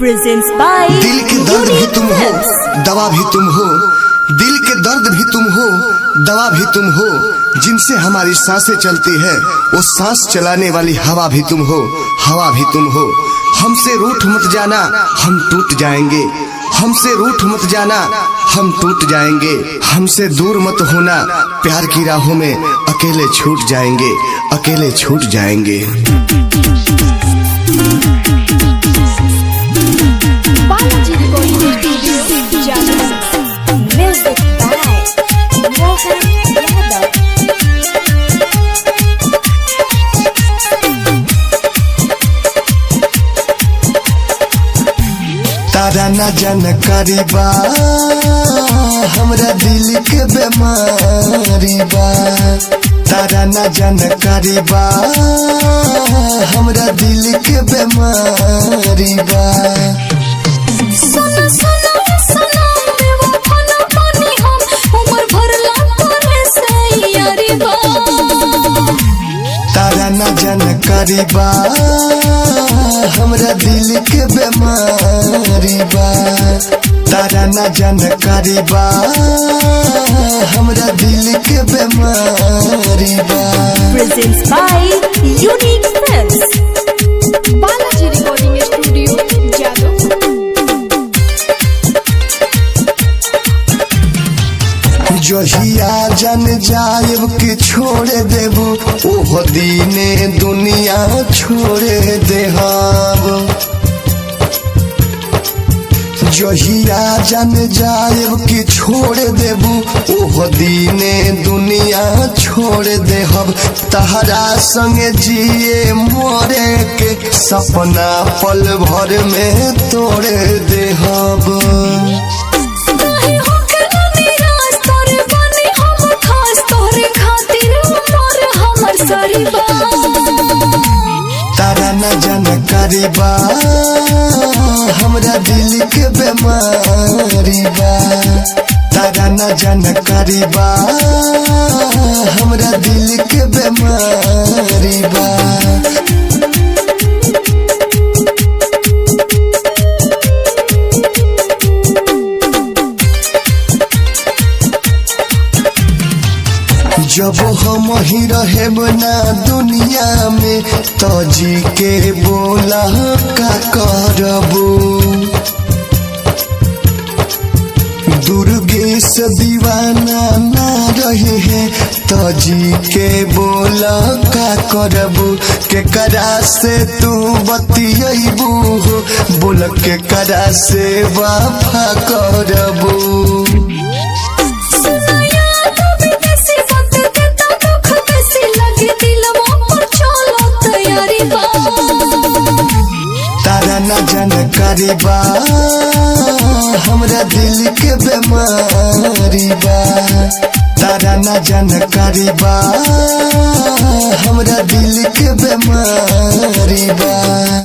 Presents by दिल के दर्द भी तुम हो, दवा भी तुम हो। दिल के दर्द भी तुम हो, दवा भी तुम हो। जिनसे हमारी सांसें चलती है, वो सांस चलाने वाली हवा भी तुम हो, हवा भी तुम हो। हमसे रूठ मत जाना, हम टूट जाएंगे। हमसे रूठ मत जाना, हम टूट जाएंगे। हमसे दूर मत होना, प्यार की राहों में अकेले छूट जाएंगे, अकेले छूट जाएंगे। Balaji recording studio Jadavpur. Music by Mohan Yadav. तारा न जानकारी बा, हमरा दिल के बेमारी बा। तारा न जानकारी बा, हमरा दिल के बेमारी बा। सुनो सुनो सुनो बेवफा ना बानी हम, उम्र भर ला तोरे से यारी बा। तारा न जानकारी बा, हमरा दिल के बेमारी बा। तारा न जानकारी बा, हमरा दिल के बेमारी बा। Presents by Unique Films. Balaji recording studio Jadavpur. जहिया जन जायब के छोड़ देबू, ओह दीने दुनिया छोड़ देहब। जहिया जन जायब के छोड़ देबू, ओह दीने दुनिया छोड़ देहब। तहरा संग जिए मोरे के सपना पल भर में तोड़ देहब। काहे होखेला निराश, तोरे बानी हम खास, तोरे खातिर उमर हमर सरी बा। तारा न जानकारी बा, हमरा दिल के बेमारी बा। तारा न जानकारी बा, हमरा दिल के बेमारी बा। जब हम ही रहेब ना दुनिया में, तो जी के बोला का करबू। दुर्गेश दीवाना ना रहे है, तो जी के बोला का करबू। के करा से तू बतियबू हो, बोल के करा से वफा करबू। सुनो याद विदेशी वक्त देता दुख बेसी, लगे दिलवा पर चलो तैयारी बा। तारा न जानकारी बा, हमरा दिल के बेमारी बा। तारा न जानकारी बा, हमरा दिल के बेमारी बा।